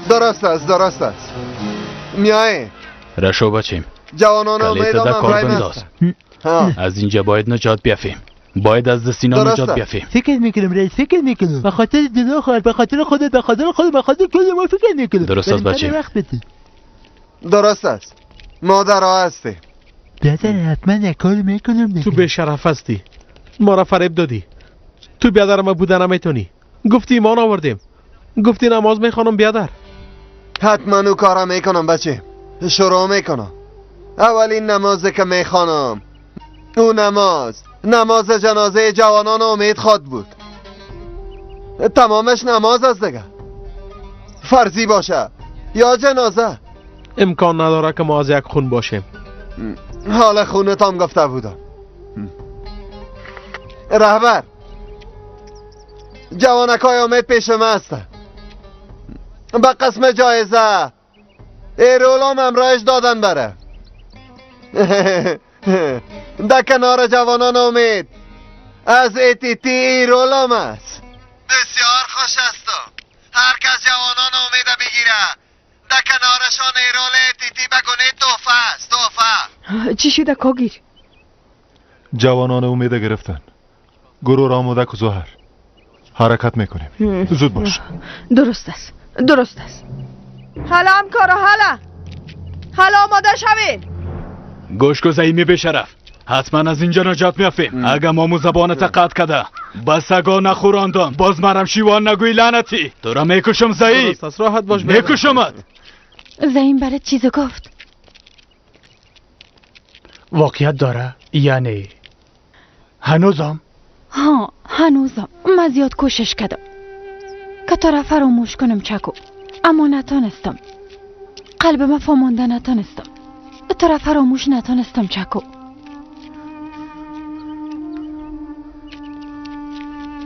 درست است، درست است. میاییم. رشو بچیم. جوانان امید کلیت کار بنداز. از اینجا باید نجات بیافیم. باید از دست اینا نجات بیافیم. فکر میکنم رئیس، فکر میکنم. به خاطر دینا خواهر، به خاطر خودت، به خاطر خودت، به خاطر کل ما فکر میکنم. درست است بچیم. درست است. ما در راه هستیم. بیادر حتما یک کار میکنم. تو به شرف هستی. ما را فریب دادی. تو بیادر ما بوده نمیتونی. گفتی ایمان آوردیم. گفتی نماز میخوانم بیادر. حتما او کارا میکنم بچه. شروع میکنم. اولین نمازی که میخوانم او نماز، نماز جنازه جوانان امید خواد بود. تمامش نماز است دیگه. فرضی باشه یا جنازه. امکان نداره که ما از یک خون باشیم. حال خونتام گفته بودم. رهبر، جوانکای امید پیش ما هستن. به قسم جایزه ایرولام امرایش دادن بره. در کنار جوانان امید از ای تی تی ایرولام است. بسیار خوش هستم. هر کس جوانان امید بگیره در کنارشان ایرول ای تی تی بگونه تحفه است. تحفه. چی شده کاگیر؟ جوانان امید گرفتن. گروه را آماده کو زهر. حرکت میکنیم. زود باش. درست است، درست است. حالا همکارا، حالا حالا آماده شوین. گوش کو زعیمی بی‌شرف، حتما از اینجا نجات میافیم. اگه مامو زبانت قطع کده با سگا نخوراندم، باز مرم شیوان نگوی لعنتی. تو را میکشم زعیم. درست است، راحت باش. میکشمت. زعیم برات چیزو گفت. واقعیت داره یعنی هنوزم؟ ها هنوزم. من زیاد کوشش کردم که تو را فراموش کنم چکو، اما نتانستم. قلب من فامانده نتانستم. تو را فراموش نتانستم چکو.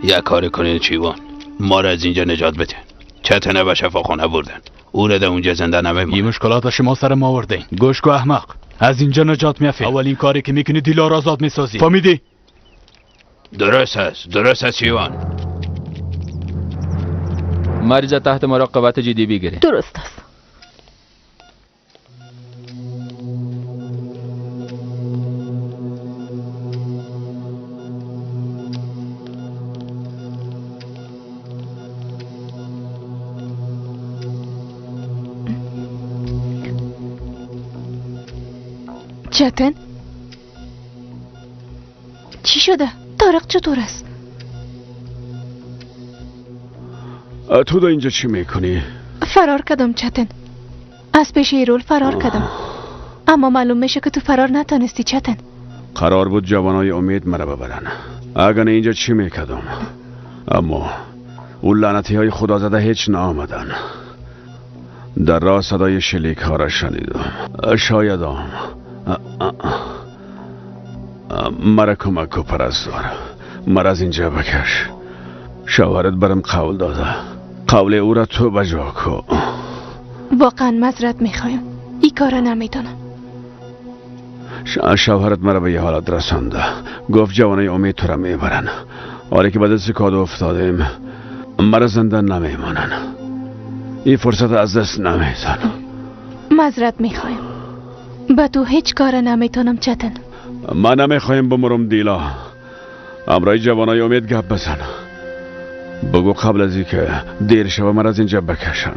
یک کاری کنین چیوان، ما را از اینجا نجات بده. چتنه به شفاخانه بردن، او را در اونجا زنده نمیمونه. این مشکلات شما سر ما آوردین. گوش کو احمق، از اینجا نجات میافی. اولین کاری که میکنی دیلا را آزاد میسازی. فهمیدی؟ درست است، درست است چیوان. مریض تحت مراقبت جدی بگیره. درست است. چتن چی شده؟ طارق چطور است؟ تو دا اینجا چی میکنی؟ فرار کردم چتن، از پیش ایرول فرار کردم، اما معلوم میشه که تو فرار نتانستی چتن. قرار بود جوانای امید مرا ببرن، اگر نه اینجا چی میکردم؟ اما اون لعنتی های خدا زده هیچ نآمدن. در راه صدای شلیک ها را شنیدم. شاید هم مرا کمک و پرستار، مرا از اینجا بکش. شوهرت برم قول داده، قول او را تو بجا کن. واقعا معذرت میخوایم، این کار نمیتونم. شوهرت مرا به یه حالت رسانده، گفت جوانای امید تو را میبرن. آره که به دست کادو افتادیم، مرا زنده نمیمانن. این فرصت از دست نمیدن. معذرت میخوایم، به تو هیچ کار نمیتونم چتن. من نمیخوایم بمرم دیلا. امرای جوانای امید گپ بزن، بگو قبل از اینکه دیر شوه مرا از اینجا بکشن.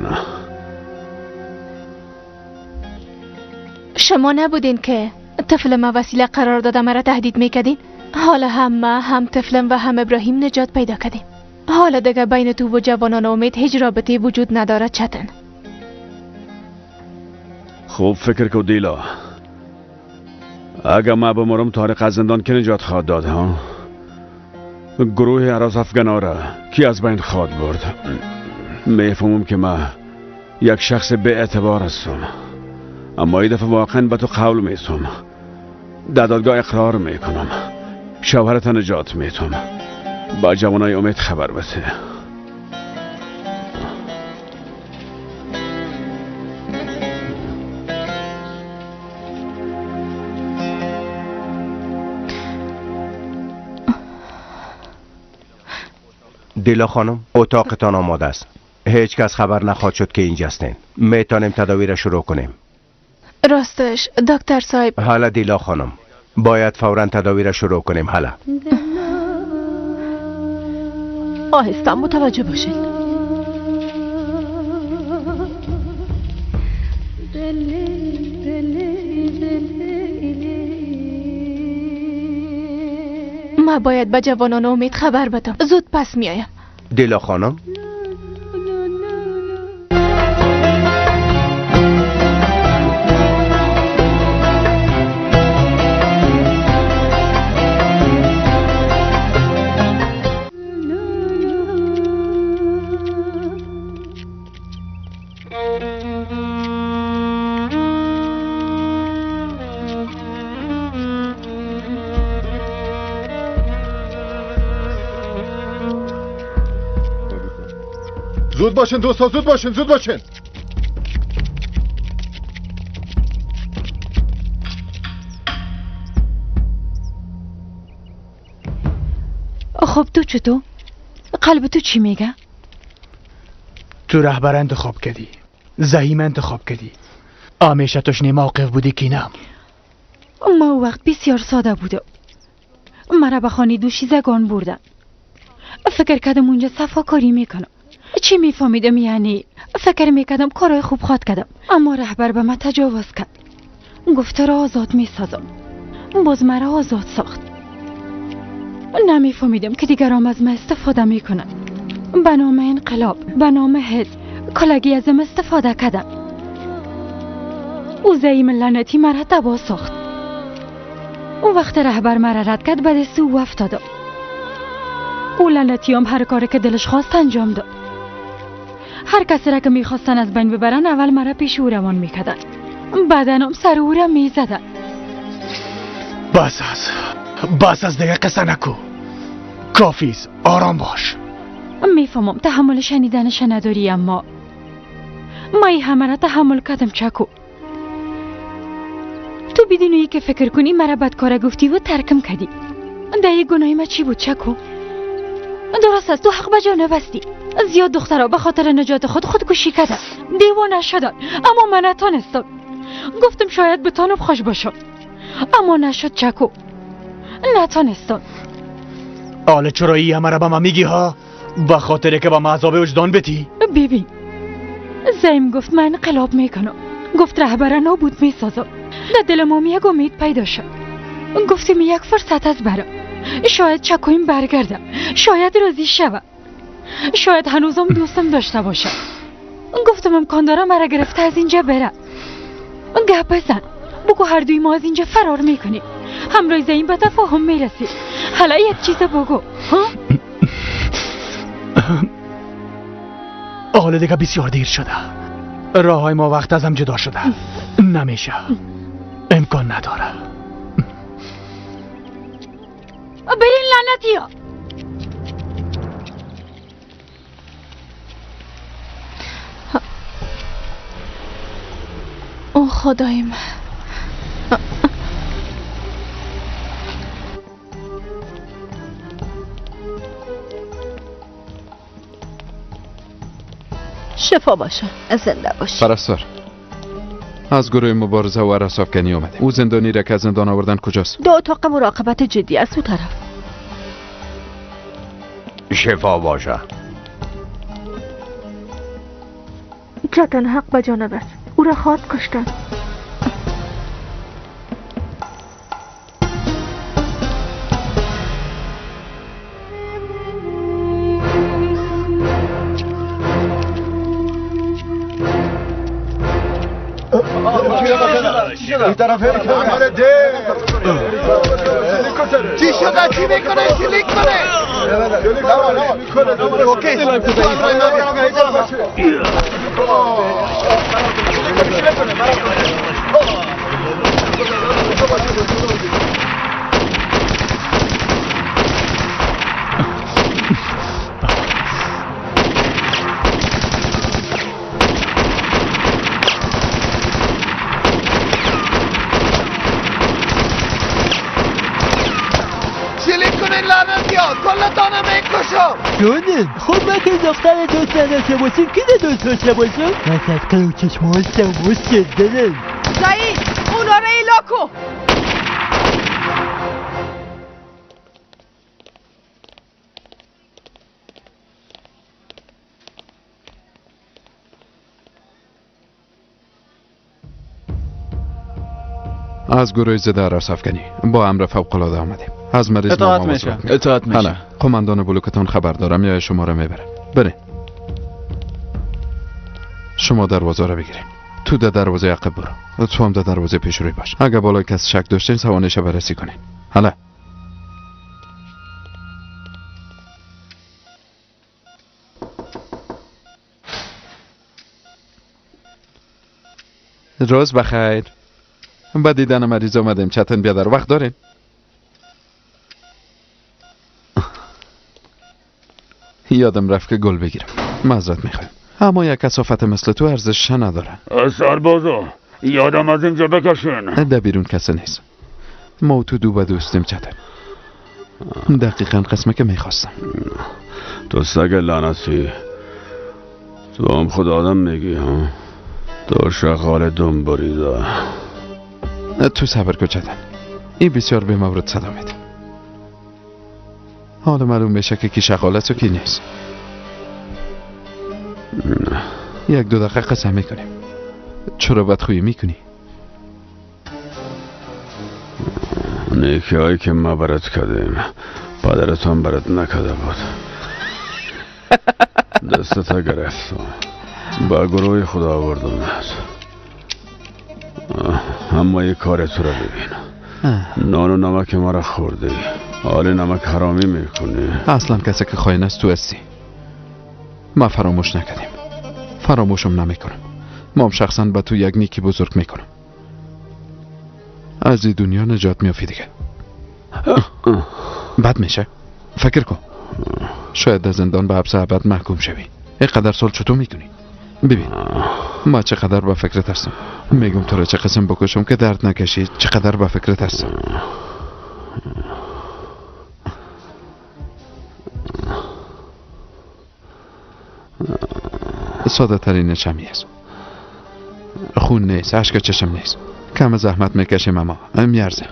شما نبودین که طفل ما وسیله قرار داده مرا تهدید میکردین؟ حالا هم ما هم طفلم و هم ابراهیم نجات پیدا کردیم. حالا دیگه بین تو و جوانان امید هیچ رابطه وجود نداره چتن. خوب فکر کو دیلا، اگه ما بمرم طارق از زندان که نجات خواهد داد ها؟ گروه هراس افغانا را کی از بین خواهد برد؟ میفهمم که ما یک شخص به اعتبار هستم، اما این دفعه واقعا به تو قول میتم، در دادگاه اقرار میکنم، شوهرت نجات میتم. با جوانای امید خبر بده. دیلا خانم، اتاقتان آماده است. هیچ کس خبر نخواهد شد که اینجا هستین. میتونیم تداوی را شروع کنیم. راستش دکتر صاحب. حالا دیلا خانم، باید فوراً تداوی را شروع کنیم. حالا آهسته متوجه باشین. ما باید به جوانان امید خبر بدم. زود پس میایم. دیلا خانم، زود باشین دوستا، زود باشین، زود باشین. خب تو چطور؟ قلب تو چی میگه؟ تو رهبر انتخاب کردی، زهیم انتخاب کردی، همیشه تشنه موقف بودی که نه. ما وقت بسیار ساده بودم. مرا به خانه دوشیزگان بردن. فکر کردم اونجا صفاکاری میکنم. چی میفهمیدم؟ یعنی فکر میکردم کارای خوب خواد کردم، اما رهبر به من تجاوز کرد. گفت را آزاد میسازم. باز مرا آزاد ساخت. نمیفهمیدم که دیگران از من استفاده میکنن. به نام انقلاب، به نام حزب، کلگی ازم استفاده کردن. او زعیم لعنتی مرا تباه ساخت. اون وقت رهبر مرا رد کرد، به دست او افتادم. او لعنتی هم هر کاری که دلش خواست انجام داد. هر کسی را که میخواستن از بین ببرن اول مرا پیش او روان میکردن، بعدا هم سر او را میزدن. بس از بس از دیگه قصه نکو، کافیست، آرام باش. میفهمم تحمل شنیدنش نداری، اما ما این همه را تحمل کردم چکو. تو بدون ای که فکر کنی مرا بدکاره گفتی و ترکم کردی. ده گناهی ما چی بود چکو؟ درست است تو حق به جا نبستی. زیاد دخترها به خاطر نجات خود خودکشی کردن، دیوانه شدن، اما من نتانستم. گفتم شاید بتانم خوش باشم، اما نشد چکو، نتانستم. حالا چرا ای همه را به من میگی ها؟ به خاطر که به من عذاب وجدان بدی؟ ببین، زیم گفت من انقلاب میکنم، گفت رهبر نابود میسازم. در دل ما یک امید پیدا شد. گفتیم یک فرصت از برم، شاید چکویم برگردم، شاید راضی شوم، شاید هنوزم دوستم داشته باشم. گفتم امکان داره مرا گرفته از اینجا بره. گپ بزن، بگو هر دوی ما از اینجا فرار میکنیم، همراه زعیم به تفاهم میرسیم. حالا یک چیز بگو ها؟ حالا دیگه بسیار دیر شده، راه های ما وقت ازم جدا شده، نمیشه، امکان نداره. برین لعنتی ها. او خدای من، شفا باشه، زنده باشی. پرستار، از گروه مبارزه و هراس افکنی آمده. او زندانی را که از زندان آوردن کجاست؟ دو اتاق مراقبت جدی از او طرف. شفا باشه. چتن حق به جانب است، او را خواد کشتن. این طرف چی شده؟ چی میکنه؟ شلیک کنه؟ اوکی، همتانه میکشم. جانم خب من که دختر دوست نداشته باشیم کی دوست داشته باشم؟ من صدقه و چشم هستم و دلم. زعیم اونا رو ایلا کن. از گروه ضد هراس افغانی با امر فوق العاده آمدیم. از مریض اطاعت میشه. اطاعت میشه. قماندان بلوکتان خبر دارم یا شما را میبره. برین. شما دروازه را بگیرین. تو در دروازه عقب برو. تو هم در دروازه پیش روی باش. اگه بالای کس شک داشتین سوانش بررسی کنین. حالا روز بخیر. با دیدن مریض آمدیم. چتن بیادر وقت دارین؟ یادم رفت که گل بگیرم. معذرت میخوایم، اما یک کثافت مثل تو ارزش نداره. سربازا یادم از اینجا بکشین. در بیرون کسی نیست. ما تو دو به دوستیم چتن. دقیقا قسمه که میخواستم. تو سگ لعنتی، تو هم خود آدم میگی ها؟ تو شغال دم بریده. تو صبر کن چتن، این بسیار به مورد صدا میده. حالا معلوم بشه که کی شغال است و کی نیست. یک دو دقیقه قسم میکنیم. چرا بدخویی میکنی؟ نیکی هایی که ما برات کردیم پدرتان برات نکرده بود. دستتا گرفتم با گروه خدا آوردمت. اما یک کار تو را ببین. نان و نمک ما را خوردی، حال نمک حرامی میکنی. اصلا کسی که خاین است تو هستی. ما فراموش نکردیم، فراموشم نمیکنم. ما هم شخصا به تو یک نیکی بزرگ میکنم. از این دنیا نجات میافی دیگه. بد میشه. فکر کن شاید در زندان به حبس ابد محکوم شوی. اینقدر سال چطور میتونی؟ ببین ما چقدر با فکرت هستم. میگم تو را چه قسم بکشم که درد نکشی. چقدر با فکرت هستم. ساده ترین چمی است. خون نیست، اشک چشم نیست. کم زحمت میکشیم اما میارزه.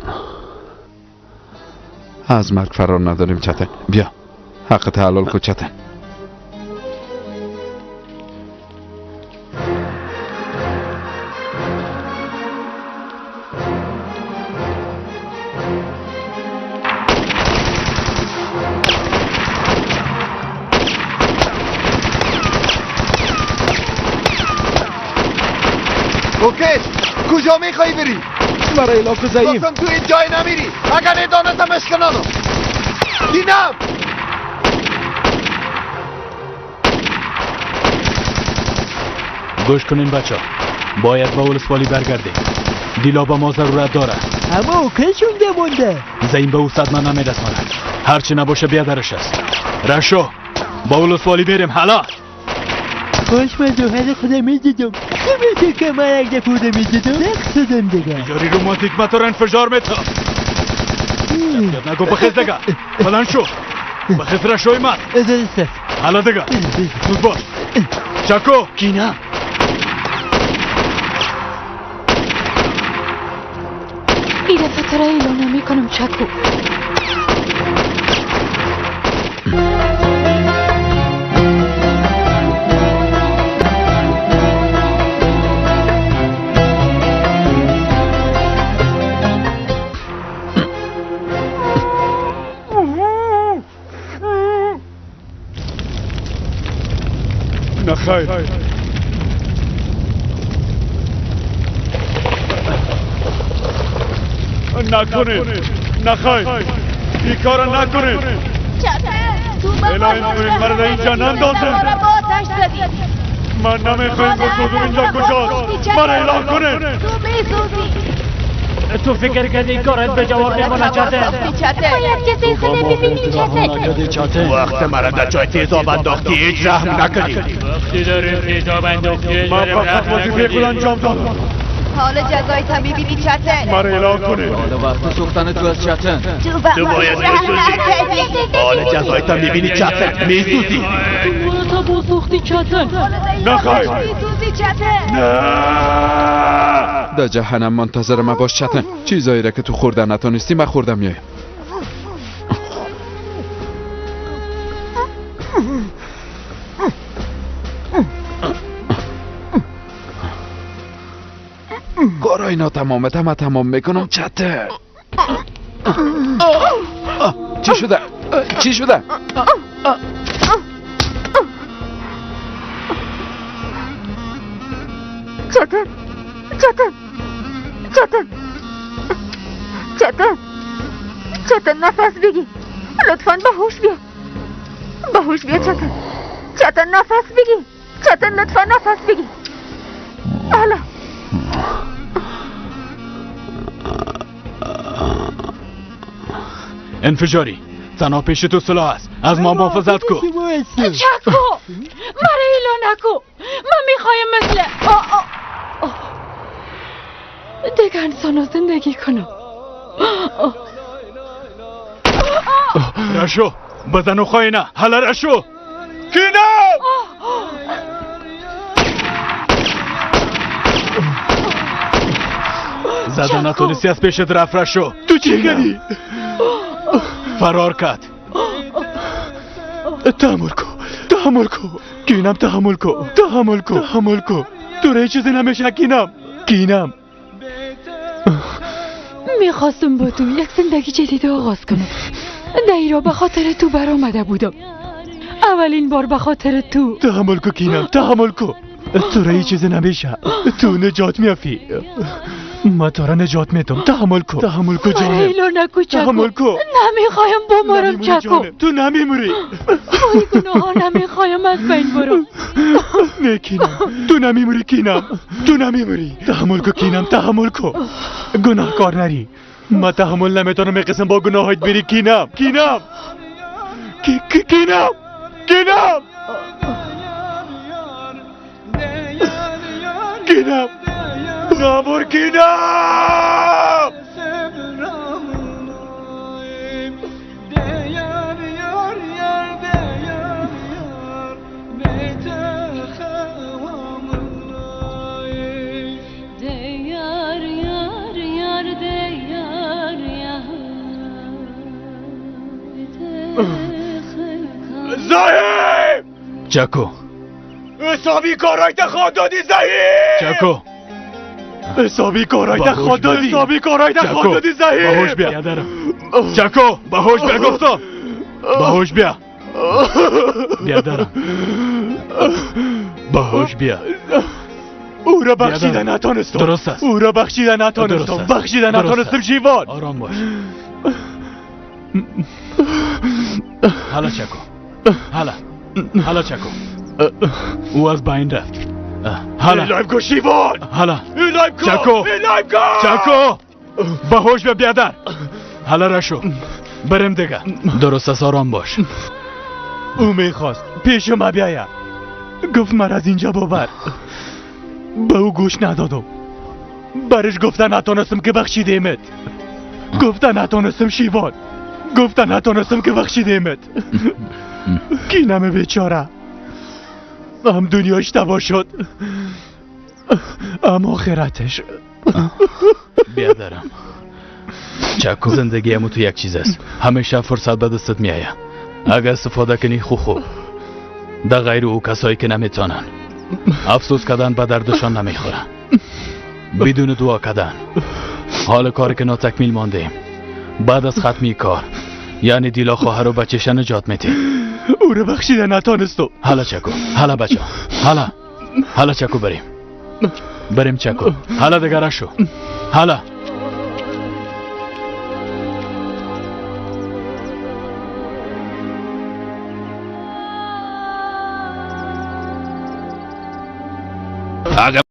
از مرگ فرار نداریم چتن. بیا حق حلال کو چتن. اوکی کجا میخوای بری؟ مرا ایلا کو زعیم. گفتم تو این جای نمیری اگر ادانتم اشکنانم دینم. گوش کنین بچه، باید با ولسوالی برگردیم. دیلا با ما ضرورت داره. اما اوکی شونده مونده. زعیم به او صدمه نمیرساند. هرچی نباشه بیادرش است. رشو با ولسوالی بریم. حالا کاش من جوهر خودم میدیدم. نمیشه که من یک دفعه میدیدم نقصدم دیگه. یاری رومانتیک ما تو رو انفجار میتم. نگو بخیز دیگه. بلند شو بخیز رشوی من. حالا دیگه زود باش. چکو کینا این دفعه تو را اعلان نمیکنم چکو. نخیر نکنید، نخیر این کار نکنید. الهی کنید مرا در اینجا نندازید. من نمیخوایم بسوزم. اینجا کجاست؟ مرا اعلام کنید. تو فکر کردی کارت به جواب میمونه چته؟ باید کسی خود ببینی چته. وقت مرا در جای تیزاب انداختی هیچ رحم نکنی. وقتی داریم تیزاب انداختی من فقط وظیفه خود انجام دادم. حالا جزای تا میبینی چتن. مرا اعلام کنید. حالا وقت سوختن تو از چتن. تو باید بسوزی. حالا جزای تا میبینی چتن. میسوزی. تو مرا تا سوختی چتن. نخواهی. میسوزی چتن. نه. در جهنم منتظر ما باش چتن. چیزایی را که تو خوردن نتونستی من خوردم میایم. کارای ناتمامت همه تمام میکنم چته. چی شده؟ چی شده؟ چتن چتن چتن چتن چتن نفس بگی لطفا. به هوش بیا، به هوش بیا چتن. چتن نفس بگی. چتن لطفا نفس بگی. حالا انفجاری تنها پیش تو سلاح است. از ما محافظت کو. چکو مرا ایلا نکو. من میخوایم مثل دیگه انسان زندگی کنم. رشو بزن و خواهی. حالا رشو کینم. زدن نتونستی از پیشت رفت. رشو تو چی کردی؟ فرار کرد. تحمل کو، تحمل کو کینم، تحمل کو، تحمل کو، تحمل کو. تو را چیزی نمیشه کینم، کینم. میخواستم با تو یک زندگی جدید آغاز کنم. در به خاطر تو برآمده بودم. اولین بار به خاطر تو. تحمل کو کینم، تحمل کو. تو را چیزی نمیشه. تو نجات میافی. ما تو را نجات میدم. تحمل کو، تحمل کو جانم. نکو چکو. تحمل کو. نمیخوایم بمرم چکو. تو نمیموری. وای گناه، نمیخوایم از بین برم. نه کینم، تو نمیموری کینم، تو نمیموری. تحمل کو کینم، تحمل کو. گناهکار نری. ما تحمل نمیتونم این قسم با گناهایت بری کینم، کینم، کینم، کینم، کینم. نامور کینم. زهیم. چکو حسابی کارایت خود دادی زهیم. چکو حسابی کارایت خود دادی. حسابی کارایت خود دادی زهیم. باهوش بیا. چکو باهوش بیا گفتم. باهوش بیا. بیادرم باهوش بیا. او را بخشیده نتانستم. درست است. او را بخشیده نتانستم. بخشیده نتانستم شیوان. آرام باش. حالا چکو، حالا، حالا چکو. او از بین رفت. حالا الهیم کو شیوان. حالا الهیم کو. چکو، الهیم کو. چکو باهوش بیا بیادر. حالا رشو بریم دیگه. درست است، آرام باش. او میخواست پیش ما بیاید. گفت مرا از اینجا ببر. به او گوش ندادم. برش گفته نتونستم که بخشیدیمت. گفته نتونستم شیوان. گفته نتونستم که بخشیدیمت. کینم بیچاره. هم دنیاش تباه شد، هم آخرتش. بیادرم چکو، زندگی همو تو یک چیز است. همیشه فرصت به دستت میآید. اگر استفاده کنی خو خوب. در غیر او کسایی که نمیتونن افسوس کردن به دردشان نمیخوره. بدون دعا کردن حال کاری که ناتکمیل مانده. بعد از ختمی کار یعنی دیلا خواهر و بچه‌ش نجات میدی. او را بخشیده نتانستم. حالا چکو، حالا بچه، حالا، حالا چکو بریم، بریم چکو. حالا دیگه شو. حالا اگه